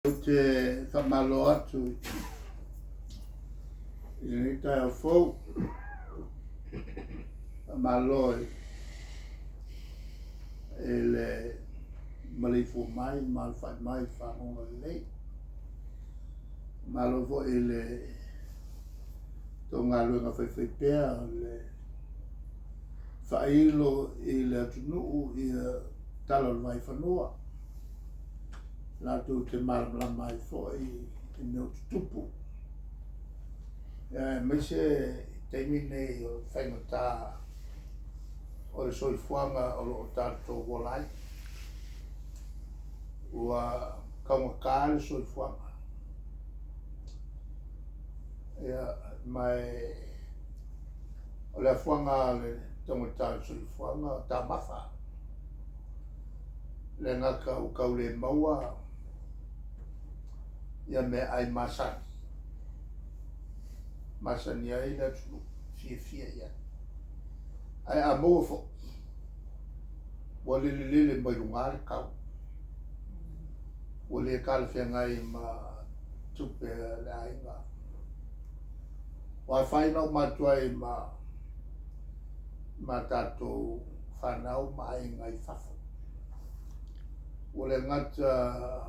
Ou te faamalo atu i lenei taeao fou, faamalo i le maleifua mai ma alafai mai i faguga lelei. Malo foi i le tou galuega faifaipea o le faailo i le atunuu ia tala o le vaifanua. Latou te malamalama ai foi i mea o tutupu, aemaise taimi nei o le faigata o le soifuaga o lo o tatou ola ai. Ua taugata le soifuaga, ia, ma o le afuaga o le taugata o le soifuaga o taumafa. Le gata ua tau le maua ia meaai masani, masani ai le atunuu, fiafia i ai. Ae a maua foi, ua lele lele mai luga le tau, ua le talafeagai ma tupe a le aiga. Ua afaina uma atu ai ma ma tatou fanau ma aiga i fafo. Ua le gata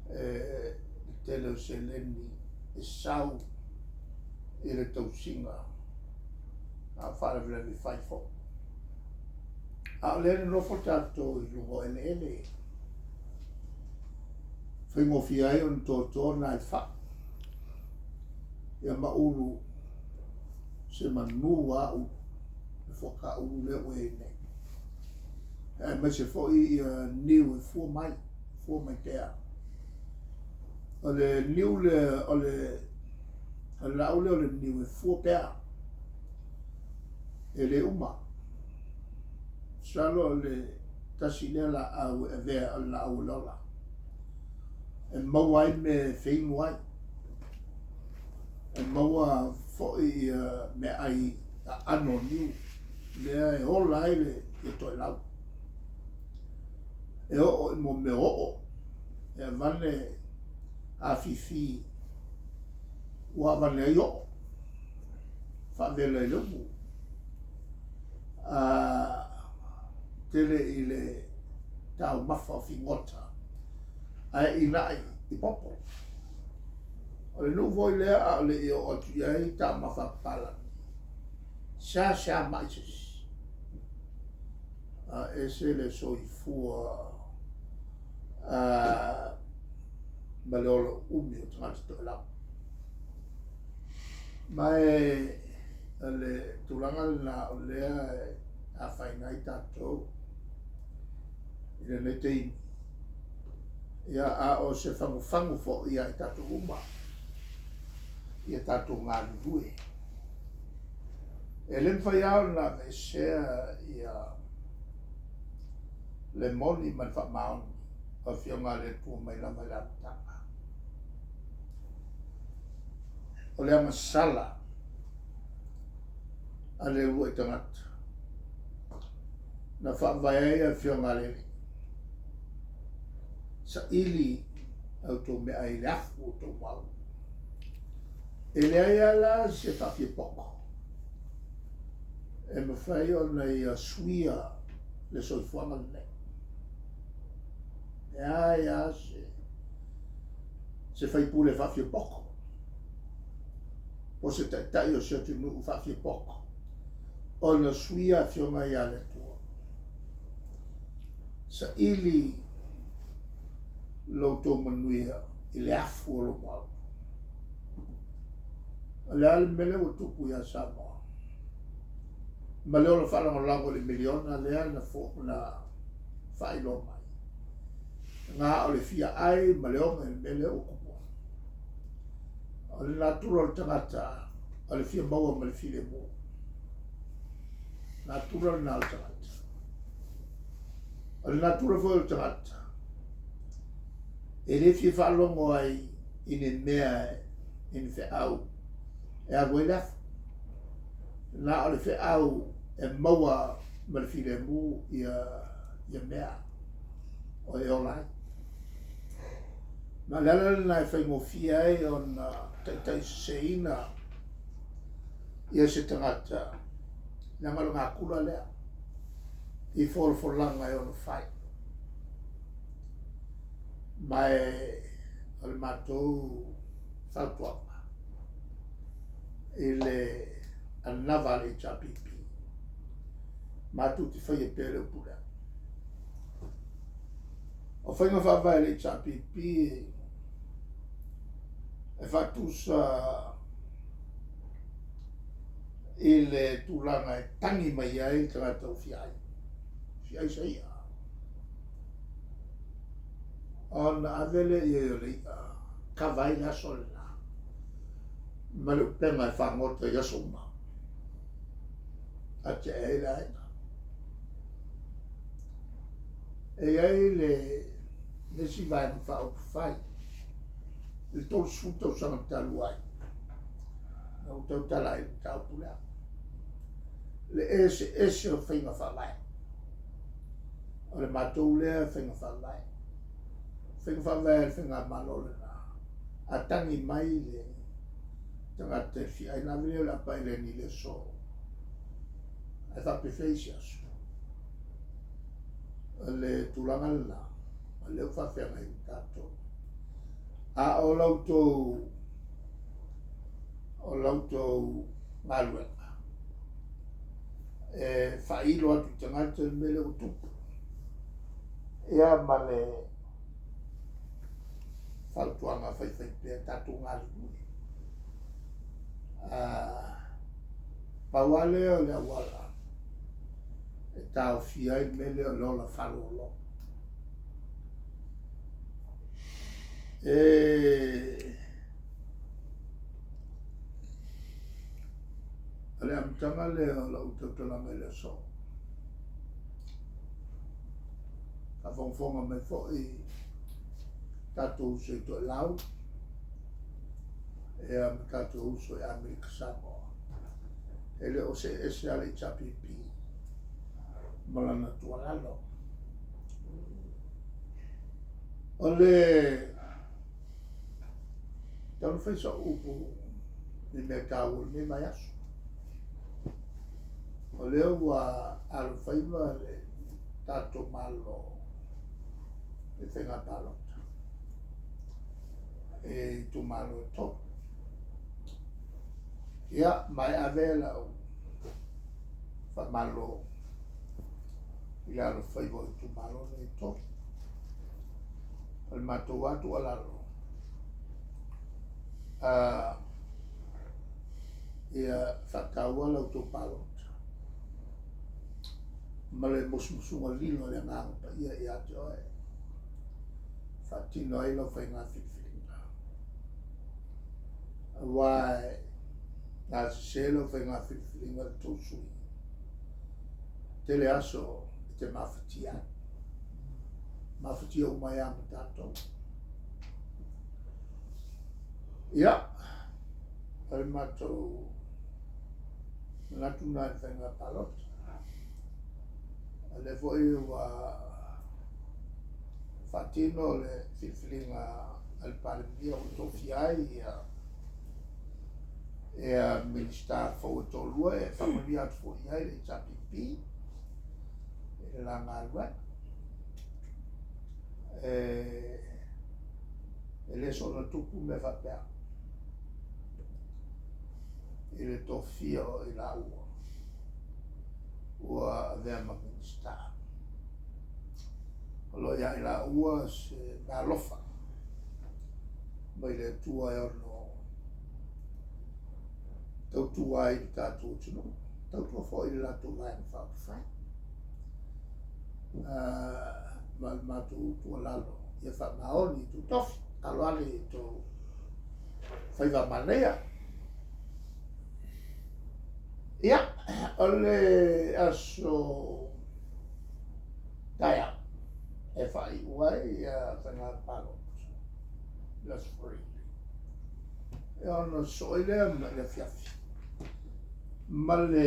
e le tele o seleni e sau i le tausiga, a o faalavelave fai foi. A o lea e nonofo tatou i luga o eleele, faigofie ai ona toto nai fai, ia ma ulu se manu a ulu, le fuata ulu lea ua i ai nei. Aemaise foi ia niu e fua mai, fua mai pea. O le niu lea, o le laau lea o le niu e fua pea, e le uma. Masalo o le tasi lea laau e avea o le laau o le ola, e maua ai mea e feinu ai, e maua foi ia meaai aano o niu, lea e ola ai le toelau. E oo i mo mea o oo, e avane afifi ua avane ai oo, faavela i le umu. A tele i le taumafa o figota, ae inai i popo. O le nuu foi lea a o le i oo atu i ai taumafa a papalagi, seasea mai se isi, a ese le soifua ma le ola uumi o tagata toelau. Ma e o le tulaga lena o lea e afaina ai tatou i lenei taimi. Ia, a o se fagufagu foi ia i tatou uma, ia tatou galulue. E le mafai lava ona aveesea ia le moni ma le faamaoni o Afioga a le Atua mai lava i le amataga. O le agasala a le uluai tagata na faavae ai Afioga a le Alii, saili a outou meaai i le afu o outou mau. E leai lava la se faafiapoko e mafai ona ia suia le soifuaga lenei. E leai lava se, se faipule faafiapoko po o se taitai o se atunuu faafiapoko ona suia Afioga ia le Atua. Saili lo outou manuia i le afu o lou mau. O le a le mea lea ua tupu ia Samoa? Ma le ola faalagolago i le miliona lea na, fo, na faailoa mai. Na o le fia ai ma le oge le mea lea ua tupu ai. O le natura o le tagata, o le fia maua ma le filemu. Natura lena o le tagata. O le natura foi o le tagata, e le fia faalogo ai i ni mea, i ni feau e alu ai le afu. Na o le feau e maua ma le filemu ia, ia mea o e ola ai. Ma o le ala lena e faigofie ai ona taitaiseseina ia se tagata, leaga o le natura lea i folafolaga e ono fai. Ma e o le matou fautuaga i le anava a le HRPP, matou te faia pea le upu lea. O faiga faavae a le HRPP e faatusa i le tulaga e tagi mai ai le tagata ua fia ai, fia ai se i'a, ona ave lea i ai o le i'a, kava ai le aso lena ma le upega e fagota i aso uma, atiae ai le aiga. E i ai le isi Vaega Faaupufai i le 30 tausaga talu ai, na ou tautala ai i le mataupu lea, le eseese o faiga faavae. O le matou lea faiga faavae. Faiga faavae a le Faigamalo lena, a tagi mai le tagata e fia ai, ona ave lea o le apa eleni i le aso, ae faapefea isi aso. O le tulaga lena, o lea ua faafeagai ma tatou. A o la outou, o la outou galuega, e faailo atu i tagata le mea lea ua tupu, ia ma le fautuaga faifaipea tatou galulue. Pau lava lea o le auala e taofia ai le mea lea o le ola faalolo. E o le amataga lea o lau tautalaga i le aso. Faafogafoga mai foi tatou uso i Toelau ia ma tatou uso i Amerika Samoa. E le o see ese lava le HRPP ma lana tuualalo. O le tau na fai sau upu i mea taua o lenei vaiaso. O lea ua alofaiva le tatou Malo i faiga palota i itumalo e tolu. Ia, ma e ave lau faamalo i le alofaiva o itumalo nei e tolu. O le matou lava tuualalo, ia faataua la outou palota ma le musumusuga lilo a le Agaga Paia ia te oe, faatino ai lau faiga filifiliga. Aua a sese lau faiga filifiliga i le tou sui usufono, tele aso e te mafatia ai. Mafatia uma ai lava ma tatou. Ia, o le matou manatu lena i le faiga palota. O lea foi ua faatino le filifiliga a le Palemia ua tofia ai ia ia Minisita fou e toalua e faamanuia atu foi i ai le HRPP i le la galuega. E le soona tupu mea faapea i le tofia o i laua ua avea ma Minisita. O lo o ia i laua se meaalofa mai le Atua e ono tautua ai i le tatou atunuu, tautua foi i le latou Vaega Faaupufai. Ma le matou tuualalo ia faamaoni i tou tofi, alo ane i tou faiva manaia. Ia, o le aso taeao e faaiu ai ia faiga palota, le aso Faraile. Ia ona sosoo ai lea ma le afiafi ma le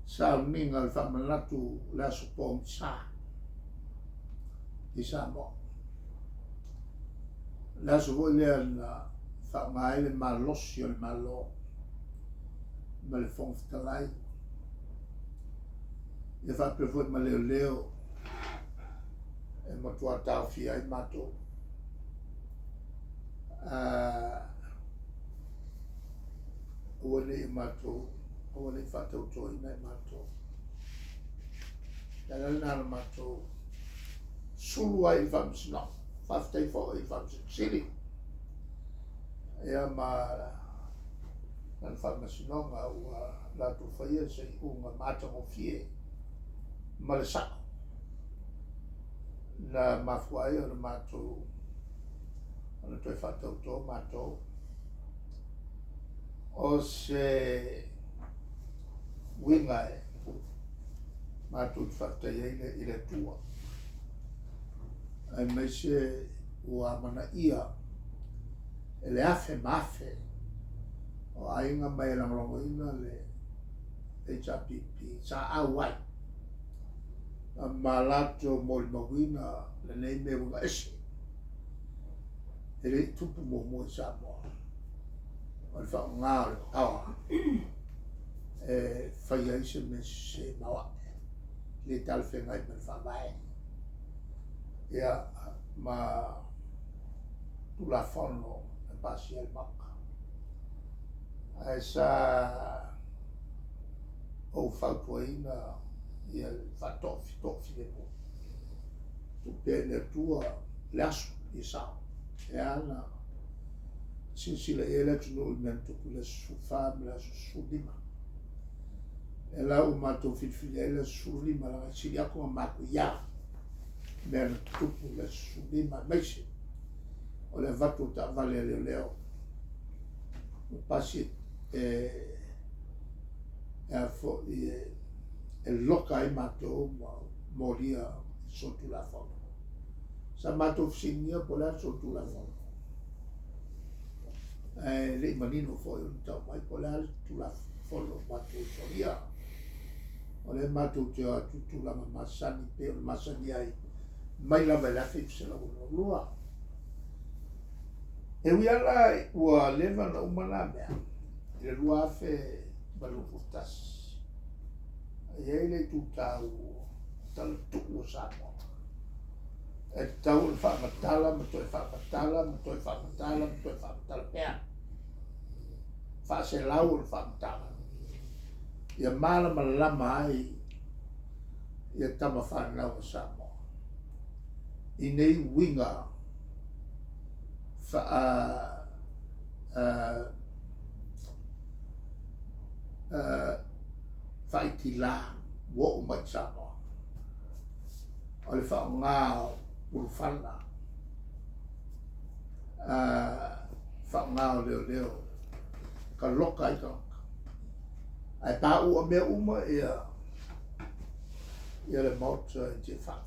sauniga o le faamanatu o le aso pogisa i Samoa. Le aso foi lea na faaaoga ai le malosi o le Malo ma le Fofoga Fetalai, ia faapea foi ma leoleo e matua taofia ai matou. Aua ne i matou, aua ne i faatautoina i matou. Le ala lena na matou sulu ai i le Faamasinoga. Faafetai foi i le Faamasino Sili ia ma lana Faamasinoga ua latou faia se iuga matagofie ma le sa'o na mafua ai ona matou ona toe faatauto matou. O se uiga e matou te faafetai ai i le Atua, aemaise ua amanaia e le afe ma afe o aiga mai e lagolagoina le HRPP sa auai ma latou molimauina lenei mea uiga ese e le i tupu muamua i Samoa, o le faaaoga o le power e fai ai se mea sese maoae, le talafeagai ma le Faavae ia ma Tulafono na pasia e le Maota. Ae sa ou fautuaina ia le faatoafilemu, tuu pea i le Atua le aso ia sao, e ala ona silasila i ai le atunuu i mea na tupu i le aso 14 ma le aso 15. O lea la ua matou filifili ai le aso 15 leaga e sili atu ona matuia mea na tutupu i le aso 15, aemaise o le avatu o taavale a leoleo ua pasi e a foi e loka ai matou ma molia solitulafono. Sa matou fesiligia po o le a le solitulafono, ae le i manino foi ona tau mai po o le a le tulafono matou solia. O lea matou te o atu i tulaga masani pei ona masani ai mai lava i le 1962. E ui lava la ua leva ona uma na mea i le 2021, e i ai le itu taua talatuu o Samoa e tatau ona faamatala ma toe faamatala ma toe faamatala ma toe faamatala pea, faaselau ona faamatala ia malamalama ai ia tama fanau a Samoa i nei uiga faa faaitila ua oo mai i Samoa. O le faaaoga o ulufana, faaaoga o leoleo ka loka ai tagata, ae paua mea uma ia le Maota i Tiafau.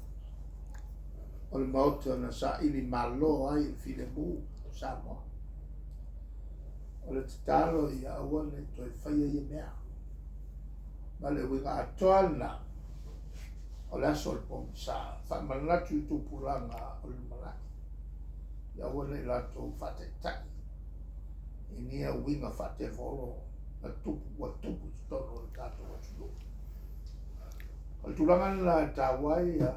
O le Maota na saili malo ai le filemu o Samoa. O le tatalo ia aua ne i toe faia ia mea. Ma le uiga atoa lena o le aso o le pogisa, faamanatu i tupulaga o le lumanai, ia aua ne i latou faataitai i nia uiga faatevolo na tupu ua tupu i totonu o le tatou atunuu. O le tulaga lena e taua ai ia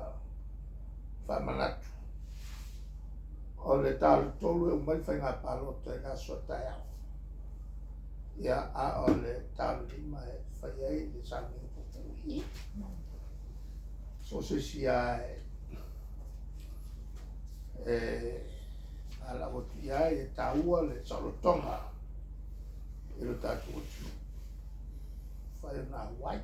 faamanatu. O le talatolu e uma ai le faiga palota i le aso a taeao, ia a o le talalima e fai ai le sauniga puupuu. So se isi lava e valaau atu i ai, e taua le saolotoga i lo tatou atunuu. Fai ona auai.